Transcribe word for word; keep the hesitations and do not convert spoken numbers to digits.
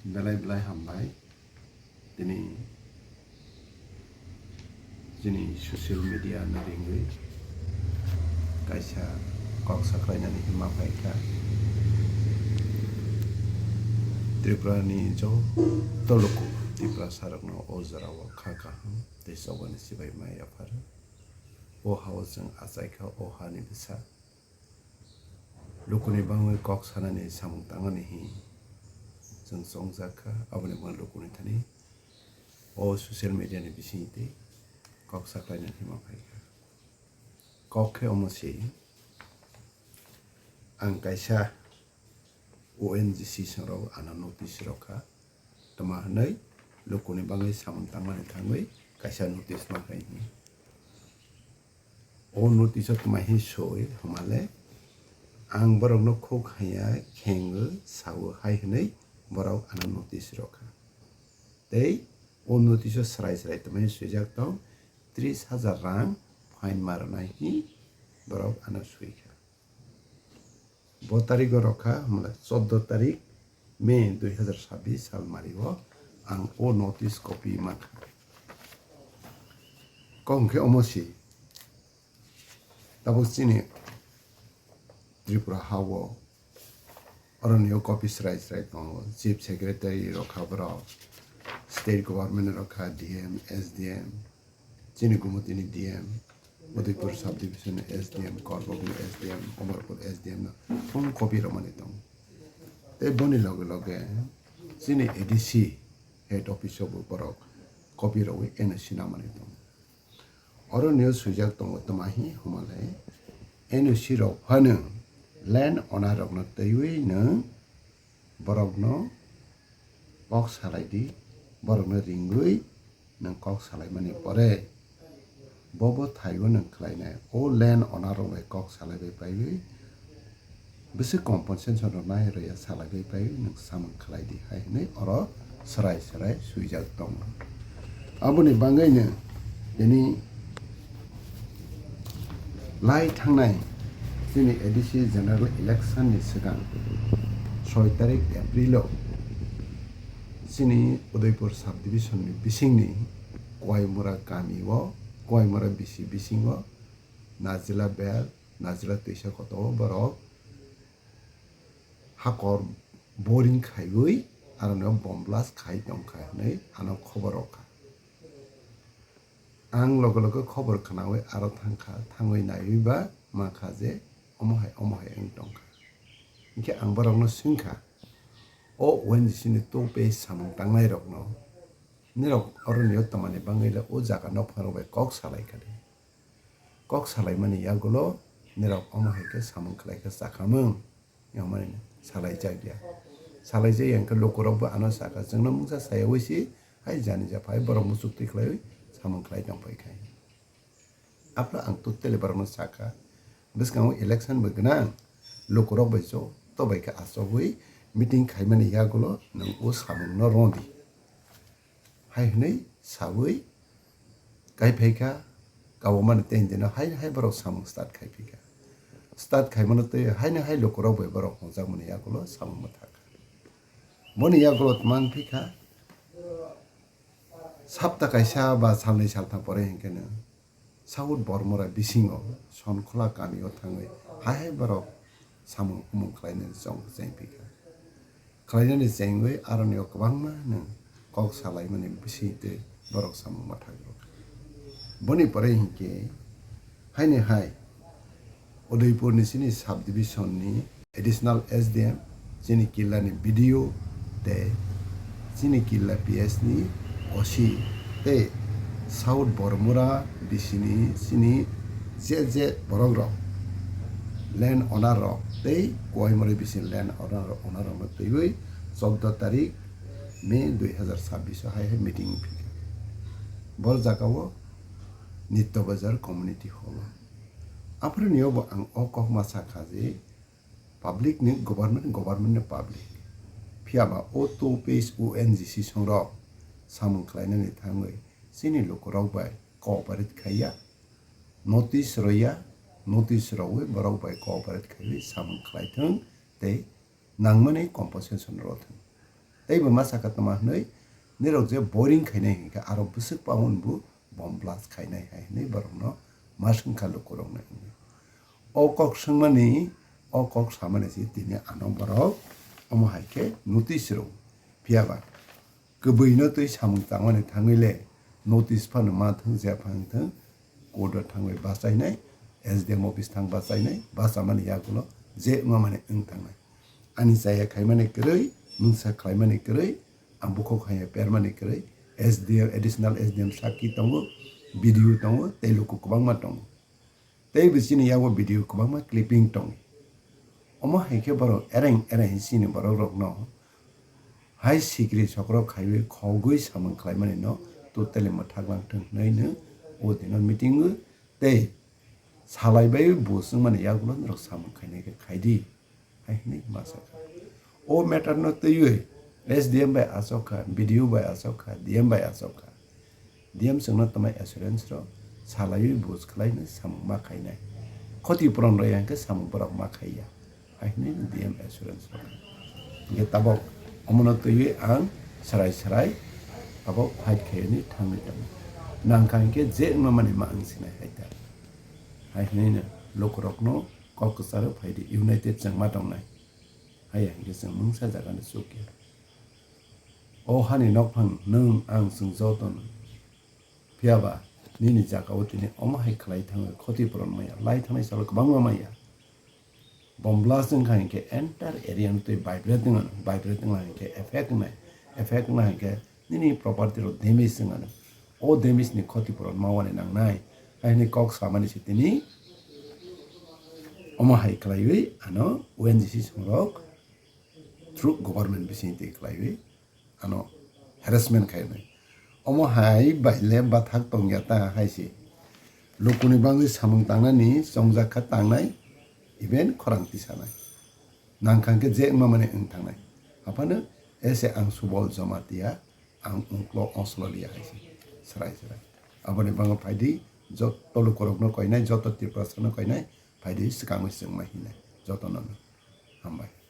Belai belai hambai. Tini chini social media no ringwi kaisa kok saklainani hima phaikha. Tripura ni joto luku Tiprasa rokno o jora o kha kaham tei chobani chibai ma yaphar. O ha o chwng achaikha, o ha ni bwsa. Lukuni bangwi kok sanani samung tangnani hi chwng chongjak kha, aboni bagwi lukuni thani o social media ni bisingtwi kok saklainani hima phaikha. Kok khe omo se, ang kaisa O N G C songrok ano notice rokha, tma hwnwi lukuni bangwi samung tangmani thangwi kaisa notice ma khaini. O notice o tma hi soi hwnmale, ang borokno khuk haiya khengo sao hai hwnwi borok ano notice rokha. Tei o notice o srai srai tma hi swijak tong, tris hajar rang fine ma rwnai hi borok ano swi kha. Bo tarik o rokha hwnmale choddo tarik May dui hazar sabbish sal mari o ang o notice copy mankha. Kok hwnkhe omo si, tabuk chini Tripura ha o oroni o copy srai srai tongo, chief secretary rokha borok, state government rokha, D M, S D M, chini Gumutini D M, Udaipur subdivision ni S D M, Korbok ni S D M, Omorpur S D M no phone copy rwmani tongo. Tei boni loge loge chini A D C head office o bo borok copy rwui N O C namani tongo. Oro nio swijak tongo tma hi hwnmale N O C rok phano land owner rokno twiwi nwng borokno kok salai di, borokno ringwi nwng kok salaimani pore bo bo thaio nwng khlainai. O land owner rok bai kok salai bai paiwi bwswk compensation rwnai rwya salai bai paiwi nwng samung khlai di hai hwnwi oro swrai swrai swijak tongo. Aboni bagwino tini lai thangnai chini A D C general election ni swkang soi tarik April o chini Udaipur subdivision ni bisingni Koimura kami o, Koimura bisi bisingo Najila bel, Najila twisa kotor o borok hakor boring khaiwi aroni o bomb blast khai tongkha hinwi ano khobor rokha. Ang loge loge khobor khnaui aro thangkha, thangwi naiwi ba mankha je omo hai omo hai wng tongkha. Hinkhe ang borokno swngkha, o O N G C ni tubui samung tangnai rokno, nirok oroni o tongmani bangwi le o jaga nokphang rok bai kok salai kha de? Kok salaimani yagulo nirok omo hai khe samung khlai kha chakhamung. Yangmani salai jak ya. Salai jak ya hwnkhe lukurok bo ano saka, chwngno mungsa sayaui si hai jani ja phai borok muchuk twi khlaiwi samung khlai tong phai kha. Aphuru ang totally borokno saka, bwskango election bo gwnang, lukurok bai joto bai khe achugwi meeting khaimani yagulo nwng o samungno rw di. Hai hwnwi saui kai phai kha, kabumani tei hwnwi hai hai borok samung start khai phi kha. Start khaimano tei haino hai lukurok bai borok hwnjakmani yagulo samung mwthak kha. Boni yagulo tma wng phi kha, sapta kaisa ba salnwi saltham pore hinkhe no South Bormura bisingo Sonkhla kamio thangwi hai hai borok samung humung khlainani chong cheng phi kha. Khlainani chengwi aroni o kwbangma nwng kok salaimani bisingtwi borok samung mwthak rw kha. Boni pore hinkhe haini hai Udaipurni chini subdivision ni additional S D M, chini killa ni B D O tei chini killa P S ni O C tei South Bormura bisini chini je je borok rok land owner rok tei Koimura bisini land owner rok, owner rok no twiwi chwddo tarik May dui hazar chabbish o hai hai meeting wngphi kha. Bor jaga o Nitya Bazar Community Hall o. Aphuru ni obo ang o kok ma sa kha je, public ni government, government ni public. Phiya ba o two page O N G C songrok samung khlainani thangwi chini lukurok bai cooperate khaiya, notice rwya, notice rwwi borok bai cooperate khaiwi samung khlaithwng tei nangmani compensation rwthwng. Teibo ma saka tongma hwnwi, nirok je boring khainai hinkhe aro bwswk pa hwn bo bomb blast khainai hai hwnwi borokno ma swngkha lukurokno hwnwi. O kok swngmani, o kok samani se tini ano borok omo hai khe notice rw. Phiya ba kwbwino twi samung tangmani thangwi le notice phano ma thwng je phang thwng, court o thangwi bachainai, S D M office thang bachainai, bachamani yagulo je wngmani wng thangnai. Ani chaya khaimani kwrwi, mungsa khlaimani kwrwi, ang bukhuk haiya permani kwrwi, S D M, additional S D M sakki tongo, B D O tongo, tei luku kwbangma tongo. Tei bisini yago video kwbangma clipping tongo. Omo hai khe borok ereng ereng chini borok rokno hai sikri sokrok khaiwi khogwi samung khlaimani no totally mwthak lang thwng hwnwi no o dino meeting o tei salai bai bo swngmani yagulo norok samung khainai khe khaidi. Hai hwnwi ma sakha. O matter no twiwi S D M bai achok kha, B D O bai achok kha, D M bai achok kha. D M chwngno tongmai assurance rok salaiwi buj khlaino samung ma khainai. Khoti puron rwya hwnkhe samung borok ma khaiya. Hai hwnwi D M assurance rok. Hwnkhe tabok omono twiwi ang sarai sarai tabok fight khaiyani thangwi tongo. Nangkha hwnkhe je wngmani ma wng sinai hai ta. Hai hwnwi no lukurokno kok kwcharo phaidi united chwng ma tongnai. Haiya hwnkhe chwng mungsa jagano chukya. O hani nokphang nwng ang chwng jotono. Phiya ba nini jagao tini omo hai khlai thangwi khoti puron maya, lai thangnai salo kwbangma maya. Bomb blast wngkha hinkhe entire area no twi vibrate wngmano, vibrate wngkha hinkhe effect wngnai, effect wngna hinkhe nini property rok damage wngmano. O damage ni khoti puron ma wani nangnai. Hai hwnwi kok samani se tini omo hai khlaiwi ano O N G C songrok through government bising twi khlaiwi ano harassment khainai. Omo hai bai le bathak tongya ta hai se. Lukuni bangwi samung tangnani chongjak kha tangnai, even khorang tisanai. Nangkha hwnkhe je wngma mani wng thangnai. Aphano ese ang Subol Jamatia, ang ungklo ongsloliya hai se. Srai srai. Aboni bango phaidi joto lukurokno koinai, joto Tiprasano koinai, phaidi swkangwi chwngma hinai. Jotono no. Hambai.